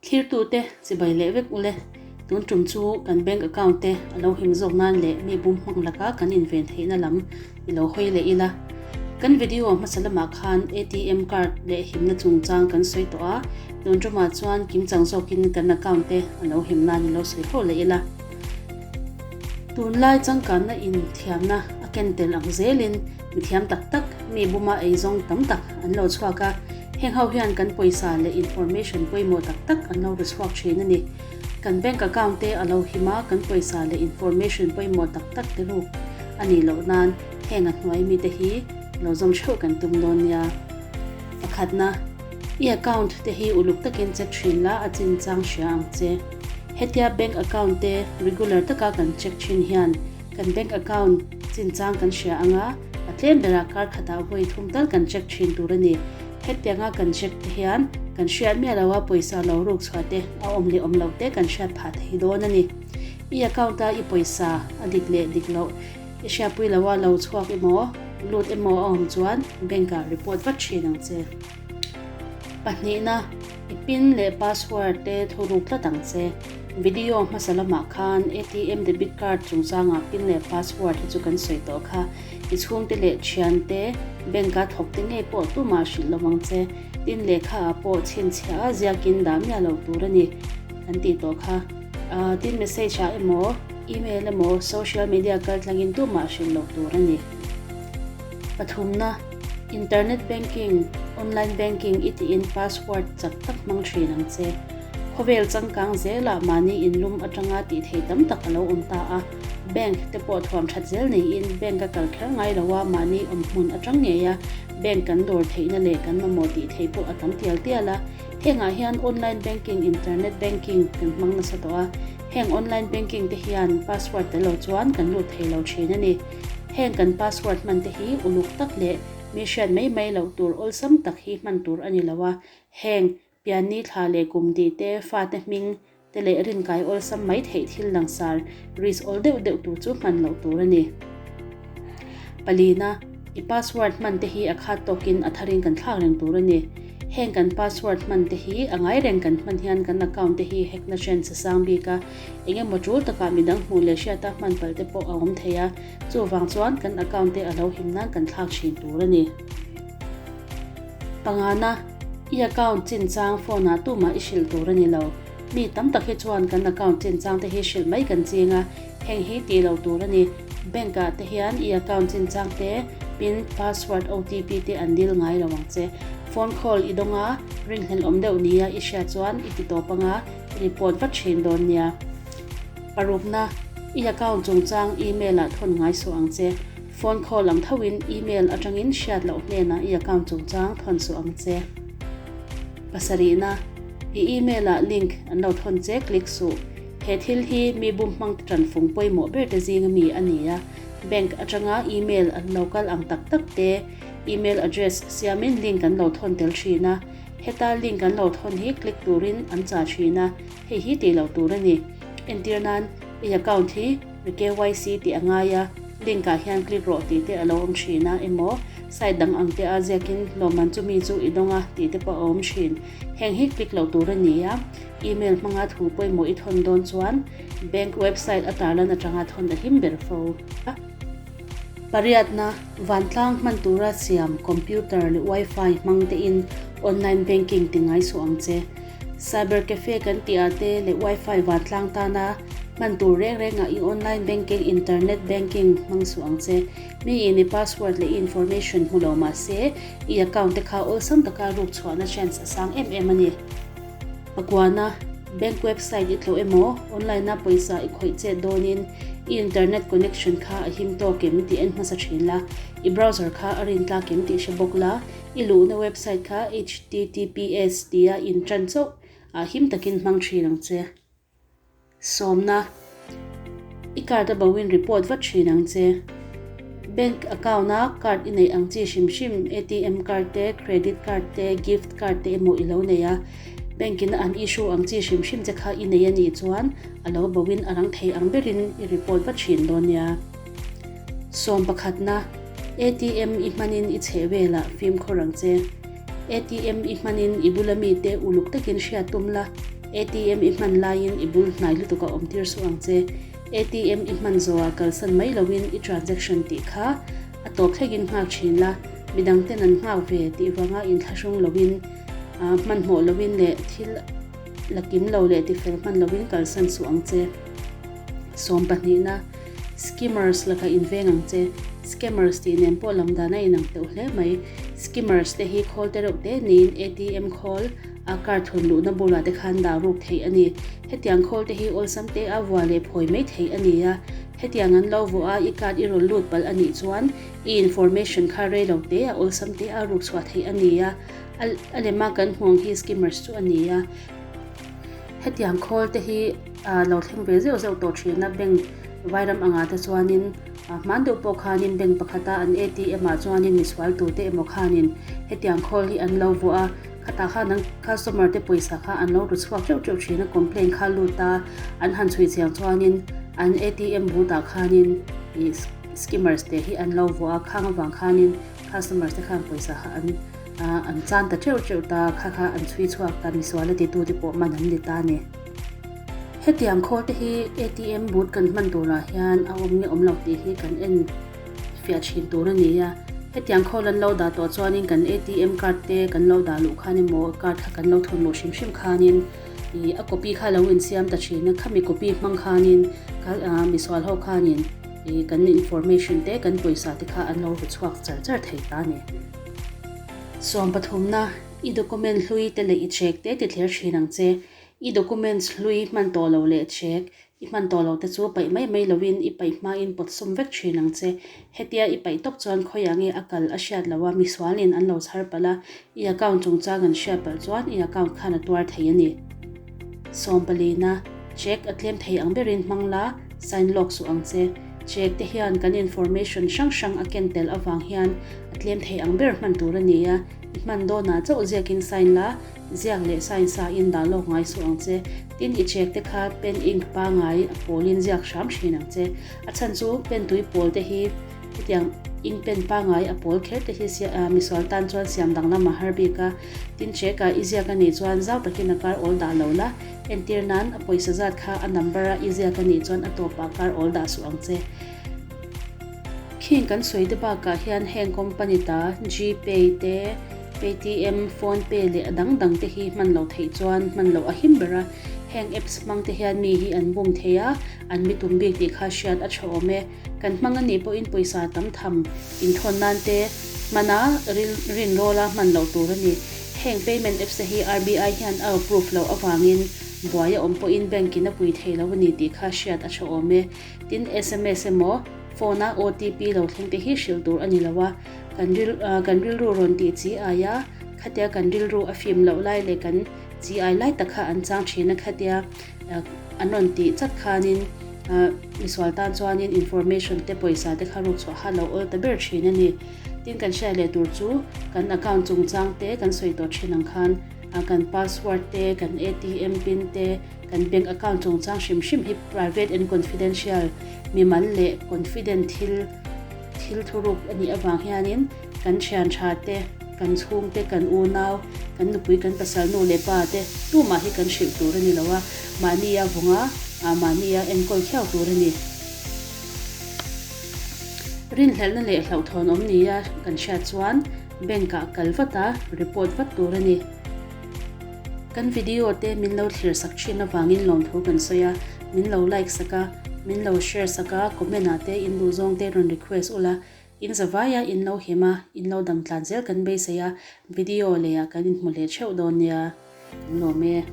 Thlirtute chibai leh vek ule, tun tum chu kan bank account te a lo him zawk nan leh mi bum hmang laka kan inven theihna lam i lo hawi leh ila. Kan video hmasa lamah khan ATM card leh himna chungchang kan sawi tawh a, tun tumah chuan kimchang zawkin kan account te a lo him nan i lo sawi fo leh ila. Tunlai changkanna in thiamna a ken tel ang zelin mithiam tak tak mi buma eizawng tam tak an lo chhuak a, heng ho hian kan pawisa leh information pawimawh tak tak an lo ri chhuak thin a ni. Kan bank account te a lo him a, kan pawisa leh information pawimawh tak tak te ruk a nih loh nan heng a hnuai mite hi lo zawm theuh kan tum dawn nia. Pakhatna, i account te hi uluk takin check thin la a chinchang hria ang che. Hetia bank account te regular taka kan check thin hian kan bank account chinchang kan hria ang a, a tlem berah kar khatah vawi thum tal kan check thin tur a ni. Hetianga kan check te hian kan hriat miah lo a pawisa lo ruk chhuah te a awm leh awm loh te kan hriat phah thei dawn a ni. I account a i pawisa a dik leh dik loh i hriatpui lo a lo chhuak emaw lut emaw a awm chuan bank ah report vat thin ang che. Pahnihna. I pin leh password te thuruk tlat ang che. Video hmasa lamah khan ATM debit card chungchangah pin leh password hi chu kan sawi tawh kha. I chhungte leh thiante, bank a thawk te ngei pawh tumah hrilh lo ang che. Tin lehkha ah pawh chhinchhiah a ziakin dah miah lo tur a ni kan tih tawh kha. Tin message ah emaw, email emaw, social media kaltlangin tumah hrilh loh tur a ni. Pathumna. Internet banking, online banking i tiin password chak tak hmang thin ang che. Khawvel changkang zelah mahni inlum atanga tih thei tam tak a lo awm ta a, bank te pawh thuam that zel niin bank a kal kher ngai lo a, mahni awm hmun atang ngei a bank kan dawr theihna leh kan mamawh tih thei pawh a tam tial tial a. Hengah hian online banking, internet banking kan hmang nasa tawh a, heng online banking te hian password tel lo chuan kan lut thei lo thin a ni. Heng kan password hman te hi uluk tak leh mi hriat mai mai loh tur awlsam tak hi hman tur a ni lo a, heng pianni thla leh kum tih te, fate hming te leh rinkai awlsam mai theih thil langsar risk awl deuh deuh tur chu hman loh tur a ni. Palina, I password hman te hi a khat tawkin a tharin kan thlak reng tur a ni. Heng kan password hman te hi a ngai reng kan hman hian kan account te hi hack na chance a sang bik a, Eng emaw tul takah midang hmuh leh hriata hman palh te pawh a awm thei a, chuvang chuan kan account te a lo him nan kan thlak thin tur a ni. Pangana, I account chinchang phone ah tumah i hrilh tur a ni lo. Mi tam tak hi chuan kan account chinchang te hi hrilh mai kan ching a, heng hi tih loh tur a ni. Bank ah te hian i account chinchang te pin, password, OTP te an dil ngai lo ang che. Phone call i dawng a, ringhlelh awm deuh nia i hriat chuan i ti tawp ang a, Report vat thin dawn nia. Parukna, I account chungchang email ah thawn ngai suh ang che. Phone call ang thoin email atangin hriat loh hnenah i account chungchang thawn suh ang che. Pasarihna, I email ah link an lo thawn che click suh. He thil hi mi bum hmang te tanfung pawimawh ber te zinga mi a ni a. Bank atanga email an lo kal ang tak tak te email address siamin link an lo thawn tel thin a. Heta link an lo thawn hi click turin an chah thin a, hei hi tih loh tur a ni. Entir nan, i account hi KYC tih a ngai a, link ah hian click rawh tih te a lo awm thin a, emaw site dang ang te a ziakin lawmman chu mi chu i dawng a tih te pawh a awm thin. Heng hi click loh tur a ni a, email hmanga thu pawimawh i thawn dawn chuan bank website a tarlan atanga thawn a him ber fo. Pariatna, Vantlang hman tura siam computer leh wifi hmang tein online banking ti ngai suh ang che. Cyber cafe kan tih ah te leh wifi vantlang tana hman tur reng rengah i online banking, internet banking hmang suh ang che. Mi in i password leh i information hmu lo mah se, i account te kha awlsam taka ruk chhuahna chance a sang em em a ni. Pakuana, Bank website i tlawh emaw, online-a pawisa i khawih chet dawnin i internet connection kha a him tawk em tih en hmasa thin la, i browser kha a rin tlak em tih hre bawk la, i luhna website kha https tia intan chauh ah him takin hmang thin ang che. Sawmna, I card a boin report vat thin ang che. Bank account a card i neih ang chi hrim hrim ATM card te, credit card te, gift card te emaw i lo nei a, bank in an issue ang chi hrim hrim che kha i nei a nih chuan a lo boin a rang thei ang berin i report vat thin dawn nia. Sawm pakhatna, ATM i hmanin i chheh velah fimkhur ang che. ATM i hmanin i bula mite uluk takin hriat tum la. ATM i hman laiin i bul hnai lutuk a awm tir suh ang che. ATM i hman zawhah kalsan mai loin i transaction tih kha a tawp thlengin nghak thin la, midang ten an nghak ve tih vanga inthlahrung loin, hmanhmawh loin leh thil la kim lo leh tifel hman loin kalsan suh ang che. Sawm pahnihna, Skimmers lakah inveng ang che. Scammers tih nen pawh lam dan a inang teuh hle mai. Skimmers te hi khawl te reuh te niin ATM khawl a card thun luhna bulah te khan dah ruk theih a ni. Hetiang khawl te hi awlsam te a vua leh phawi mai theih a ni a. Hetiang an lo vuah a i card i rawn lut palh a nih chuan i information kha rei lo te a awlsam te a ruk chhuah theih a ni a. A lema kan hmuh ang hi skimmers chu a ni a. Hetiang khawl te hi lo thleng ve zeuh zeuh tawh thin a, bank vairam angah te chuanin hman deuh pawh khanin bank pakhata an ATM ah chuanin misual tute emaw khanin hetiang khawl hi an lo vuah a, khatah khan an customer te pawisa kha an lo ru chhuak teuh teuh thin a, complaint kha lut a an han chhui chiang chuanin an ATM booth ah khanin ih skimmers te hi an lo vuah a, khang avang khanin customers te khan pawisa kha an An chan ta teuh teuh ta, kha kha an chhui chhuak ta, misual a titu te pawh man an ni ta a ni. Hetiang khawl te hi ATM booth kan hman turah hian a awm nge awm lo tih hi kan en fiah thin tur a ni a. Hetiang khawl an lo dah tawh chuanin kan ATM card te kan lo dah luh khan emaw card kha kan lo thun luh hrim hrim khanin ih a copy kha lo insiam ta thin a, khami copy hmang khanin misual ho khanin ih kan information te kan pawisa te kha an lo ru chhuak char char thei ta a ni. Sawm pathumna, I document hlui te leh i check te ti thler thin ang che. I documents hlui hman tawh lo leh check i hman tawh lo te chu paih mai mai loin i paih hmain pawt sum vek thin ang che. Hetia i paih tawp chuan khawiah nge a kal a hriat loh a, misualin an lo chhar palh a, i account chungchang an hriat palh chuan i account khan a tuar thei a ni. Sawm palina, Check a tlem thei ang berin hmang la, sign lawk suh ang che. Check te hian kan information hrang hrang a ken tel avang hian a tlem thei ang ber hman tur a ni a, i hman dawnah chauh ziakin sign la, ziak leh sign sa in dah lawk ngai suh ang che. Tin, i check te kha pen ink pangai a pawlin ziak hram thin ang che. A chhan chu pen tui pawl te hi hetiang ink pen pangai a pawl kher te hi misual tan chuan siam danglam a har bik a. Tin, check ah i ziak a nih chuan zau takin a kar awl dah lo la, Entir nan, a pawisa zat kha a number a i ziak a nih chuan a tawpah kar awl dah suh ang che. Khing kan sawi te bakah hian heng company ta Gpay te, Paytm, Phonepe leh a dang dang te hi hman loh theih chuan hman loh a him ber a. Heng apps hmang te hian mi hi an bum thei a, an mi tum bik tih kha hriat a tha awm e. Kan hmang a nih pawhin pawisa tam tham inthawn nan te hman a, rinrawl a hman loh tur a ni. Heng payment apps te hi RBI hian a approve loh avangin buai a awm pawhin bank in a pui thei lo a ni tih kha hriat a tha awm e. Tin, sms emaw phone a OTP lo thleng te hi hrilh tur a ni lo a, kan kan rilru rawn tih chi ai a, khatia kan rilru a fim loh lai leh kan chi ai lai tak kha an chang thin a, khatia an rawn tih chat khanin misual tan chuanin information te pawisa te kha ruk chhuah kha lo awl ta ber thin a ni. Tin kan hriat leh tur chu kan account chungchang te kan sawi tawh thin ang khan kan password te, kan ATM pin te, kan bank account chungchang hrim hrim hi private and confidential mimal leh confident thil thil thuruk a nih avang hianin kan thian tha te, kan chhung te, kan unau, kan nupui, kan pasal nu leh pa te tumah hi kan hrilh tur a ni lo a, mahni a vunga mahni a enkawl khiau tur a ni. Rinhlelhna leh hlauhthawn awm nia kan hriat chuan bank ah kal vat a, report vat tur a ni. Kan video te min lo thlir sak thin avangin lawmthu kan sawi a, min lo like sak a, min lo share sak a, comment ah te in duhzawng te rawn request ula, in zavai a, in lo him a, in lo dam tlan zel kan beisei a, video leh ah kan inhmu leh theuh dawn nia, kan lawm e.